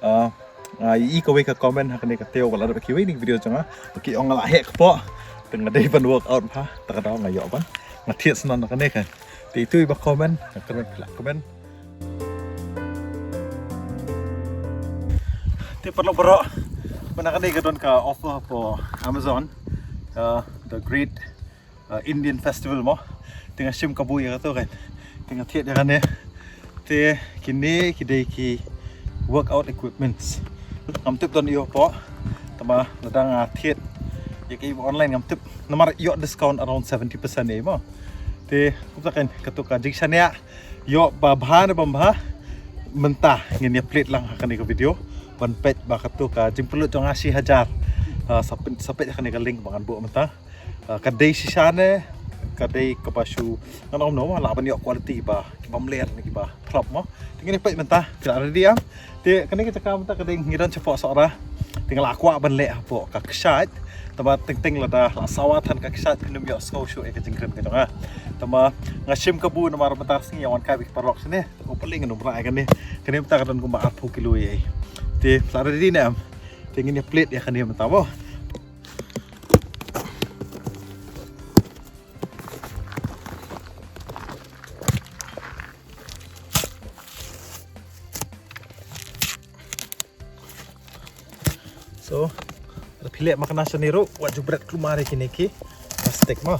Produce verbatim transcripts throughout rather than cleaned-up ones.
Ah, nga ïohi kawei ka comment ha kane ka taïew ba la dep kiwei na ki video jong nga. Ba ki ong nga la heh kpoh. Te nga dei ban workout bha. Ta ka daw nga ïoh ban, nga thied snon na kane ka. Te itu iba comment, nga kren phi lah comment. Te paralok baroh, mynta kane ka don ka offer hapoh Amazon, uh, The Great, uh, Indian Festival mo. Te nga shim kabu ïa kato kan. Te nga thied ïa kane. Te kine ki dei ki workout equipments. Ngam tip don ïoh hapoh. Tangba lada nga thied ïa kiba online ngam tip. Namar ïoh discount around seventy percent ïa mo. Te kumta kan kato ka jingshaniah. Ïoh ba bha ne bym bha, mynta ngin ïa plie lang ha kane ka video ban peit ba kato ka jingpynlut jong nga shi hajar, ah, sa pyn-, sa peit ha kane ka link ba ngan buh mynta. Ah, ka dei shisha ne ka dei kaba shu, ngan ong noh, lah ban ïoh quality ba kiba mlien ne kiba phlop mo. Te ngin ïa peit mynta, phi la ready em? Te kane ka jaka mynta ka dei ngi don shapoh Sohra. Te nga la kwah ban leh hapoh ka kshaid. Tangba teng teng lada la sawa than ka kshaid phin ym ïoh sngew shuh ïa ka jingkren ka jong nga. Tangba nga shim kabu namar mynta sngi ïa wan kai bad ki paralok shane. Te ko pynlong ngan ym rah ïa kane. Kane mynta ka don kumba arphew kilo ïa. Te phi la ready ne em? Te ngin ïa plie ïa kane mynta mo. So, lada phi leh makna shane ruh, wat ju bret kulmar ïa kine ki plastik mo.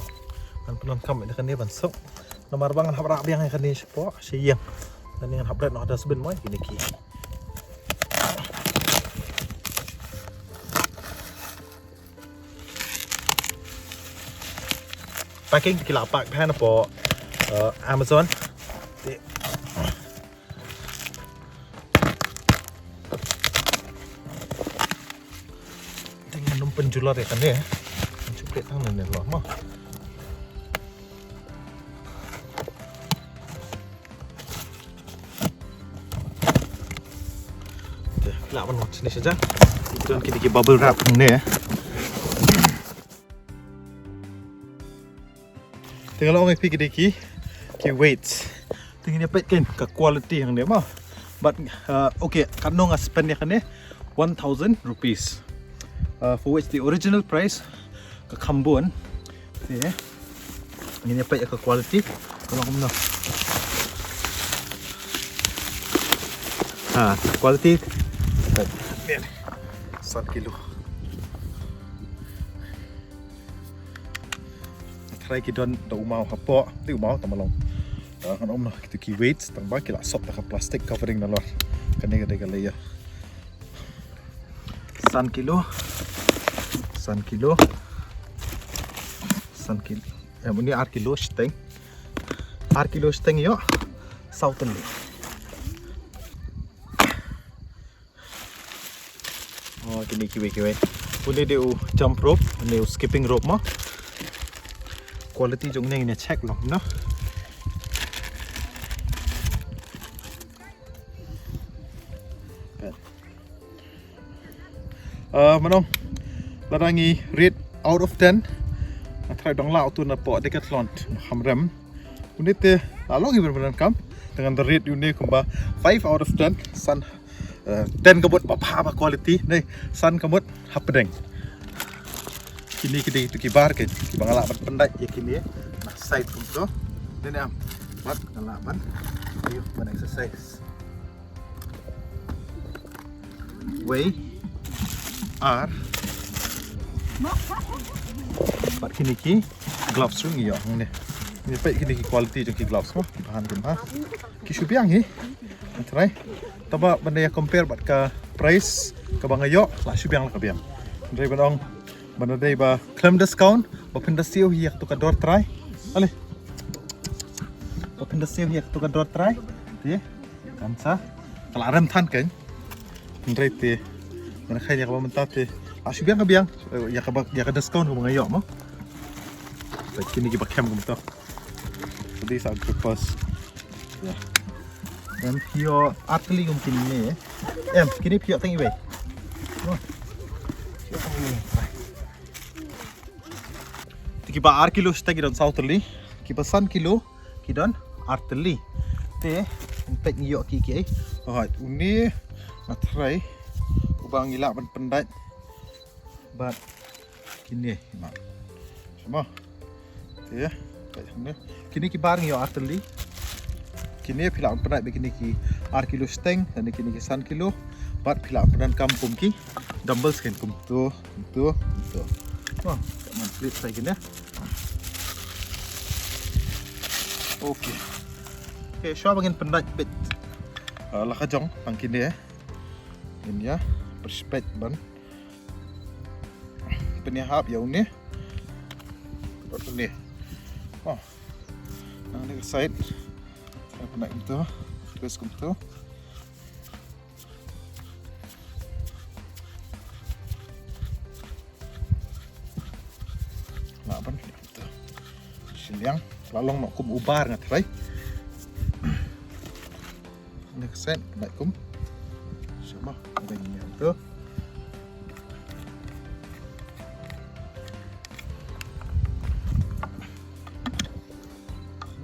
Ngan pyndonkam ïa kane ban suk. Namar ba ngan hap rah biang ïa kane shapoh sha ïing. Lane ngan hap bret noh ha dustbin mo ïa kine ki. Packing te ki la pack bha hapoh, eh, Amazon. Te, te ngan ym pynjulor ïa kane. Ngan shu plie tang nangne lor mo. Te, lah ban wan shane sha jan. Don kine ki bubble wrap hangne. Te nga la ong ïa phi kine ki, ki weights. Te ngin ïa peit kein ka quality hangne mo. But, uh, okay, katno nga spend ïa kane, one thousand rupees. Uh, for which the original price ka kham bun. Te ngin ïa peit ïa ka quality. Ka long kumno. Ha, quality. San kilo. Tharai ki don da u maw hapoh, te u maw tang ba long. Ah, ngan ong noh, kito ki weights tang ba ki la sop da ka plastic covering nalor. Kane ka dei ka layer. San kilo. San kilo. San kilo. Em, une ar kilo shiteng. Ar kilo shiteng ïoh saw tylli. Oh, kine kiwei kiwei. Une dei u jump rope, une u skipping rope mo. Quality jong une ngin ïa check lang, no? Ah, mynno, lada ngi rate out of ten, nga tharai dang lah uto napoh Decathlon, kham rem. Une te la long ïa u ban pyndonkam, te ngan da rate ïa une kumba five out of ten, san, eh, ten ka mut ba bha ba quality, ne, san ka mut hapdeng. Kine ki dei kito ki bar ki, kiba nga lah ban pyndait ïa kine na side kumto. Dei ne em, bad nga lah ban, aïu, ban exercise. Wei. Ar. Bad kine ki gloves ruh ngi ïoh hangne. Ngi peit kine ki quality jong ki gloves mo, ki bha ki bha. Ki shu biang hi. Trai. Tangba ban da ïa compare bad ka price kaba nga ïoh, la shu biang la ka biang. Trai ban ong ban da dei ba khlem discount, ba phin da siew hi ïa kato ka dor trai. Ale. Ba phin da siew hi ïa kato ka dor trai. Te kan sa ka la rem than kein. Hynrei te, mynta khlem ïa kaba mynta te, la shu biang ka biang, eh, ïa kaba, ïa ka discount kaba nga ïoh mo. Te kine kiba khem kumto. Te sa glucose. Ïa. Em, phi ïoh ar tylli kum kine. Em, kine phi ïoh tang iwei. Mo. Phi ïoh tang iwei. Te kiba ar kilo shiteng ki don saw tylli, kiba san kilo ki don ar tylli. Te, peit ngi ïoh ki ki. Oh, une, Nga tharai uba ngi lah ban pyndait bad kine, ma. Sma. Te, peit hangne. Kine ki bar ngi ïoh ar tylli. Kine phi lah ban pyndait bad kine ki ar kilo shiteng, lane kine ki san kilo. Bad phi lah ban pyndonkam kum ki dumbbells kein, kumto, kumto, kumto. Wah, man split sa kine. Okay. Okay, shuwa ba ngin pyndait beit, uh, la ka jong tang kine. Ngin ïa pyrshah ban pynïahap ïa une. Bad une. Oh. Nangne ka side. Ïa pynïahap kumto. Twist kumto. Lah ban kumto. Shiliang. La long noh kum u bar nga tharai. Next set, baik kum. Sama, ada yang tu.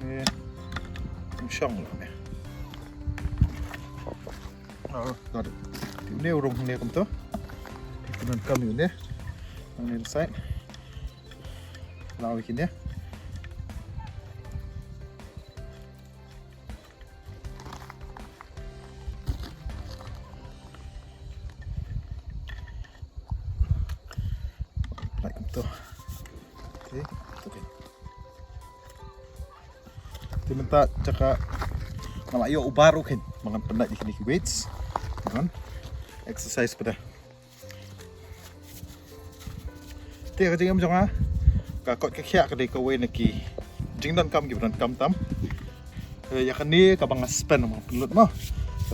Ni, shong lah ni. Oh, got it. Ni urung ni kum tu. Pyndonkam ïa une. Nang ni side. Law ïa kine. Like kumto. Okay, okay. Te mynta jaka nga la ïoh u bar ruh kein, ba ngan pyndait ïa kine ki weights. Ngan exercise pat. Te ka jingim jong nga, ka koit ka khiah ka dei kawei na ki jingdonkam kiba donkam tam. Eh, ïa kane kaba nga spend, nga pynlut mo.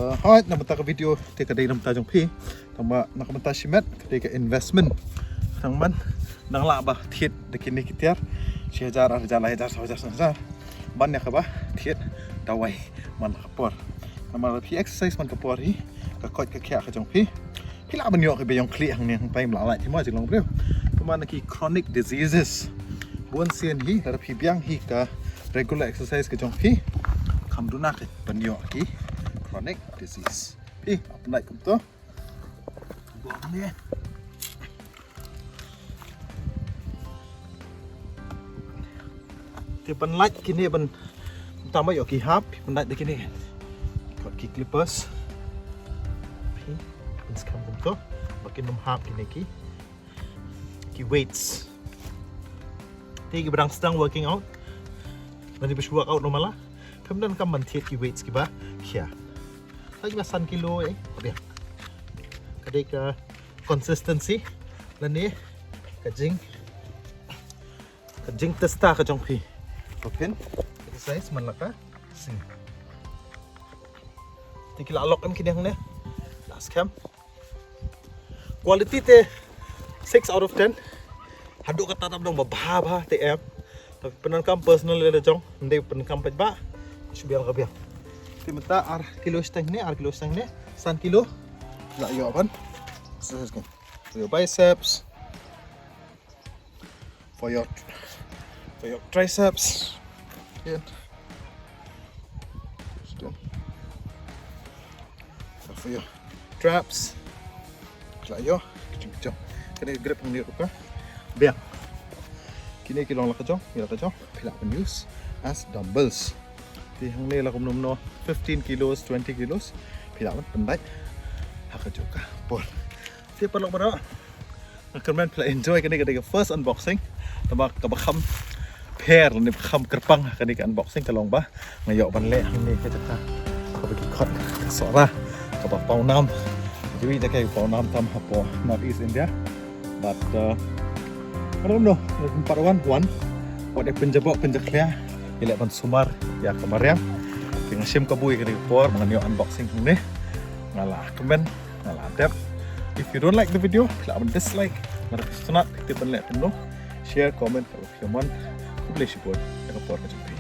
Eh, hooid, na mynta ka video te ka dei na mynta jong phi. Tangba na ka mynta shimet ka dei ka investment. Tang man nang lah ba thied da kine ki tiar shi hajar, ar hajar, lai hajar, saw hajar, san hajar. Ban ïa kaba thied dawai man la ka por. Namar phi exercise man ka por hi, ka koit ka khiah ka jong phi, phi lah ban ïoh kiba ïong khlieh hangne hangtai, ym lah lait hi mo, jinglong briew. Tangba na ki chronic diseases, bun sien hi lada phi biang hi ka regular exercise ka jong phi, kham duna ka ban ïoh ki chronic disease. Phi ap nai kumto. Buang ni. Te ban lait kine ban tam ïoh ki hap, ban lait da kine. Got ki clippers. Phi, ban skam kumto. Ba kin ym hap kine ki, ki weights. Te kiba dang sdang working out, lane ba shu workout normal la, phim donkam ban thied ki weights kiba khia. Ka kiba san kilo eh, ka biang. Ka dei ka consistency lane ka jing, ka jingtesta ka jong phi. Ka phin exercise man la ka sngi. Te ki la lok em kine hangne. La skhem. Quality te six out of ten. Haduh katta tam dang ba bha bha te em. Tapi pyndonkam personal la jong, ym dei pyndonkam pat ba. Shu biang ka biang. Te mynta ar kilo shiteng ne, ar kilo shiteng ne, san kilo. La ïoh ban. For your biceps, for your, for your triceps. Yan. Yan. For your traps. La ïoh. Kane grip hangne ruh ka biang. Kine ki long la ka jong, ki la ka jong. Phi lah ban use as dumbbells. Te hangne la kumno kumno, fifteen kilos, twenty kilos. Phi lah ban pyndait ha kajuh ka por. Te paralok baroh, nga kyrmen phi la enjoy kane ka dei ka first unboxing. Tangba kaba kham pher lane ba kham kyrpang ha kane ka unboxing ka long ba nga ïoh ban leh hangne ka jaka kaba ki khot ka Sohra, kaba pawnam. Kiwei jaka ki pawnam tam hapoh North East India. But, uh, I don't know, part one, one, wat ïa pynjaboh pynjakhlia, ïa leh ban sumar ïa ka mariang. Te nga shim kabu ïa kane ka por ba ngan ïoh unboxing hangne. Nga la kmen, nga la dep. If you don't like the video, phi lah ban dislike. Lada phi sngewtynnat phi tip ban leh kumno, share, comment, kaba phi mon. Khublei shibun ïa ka por ka jong phi.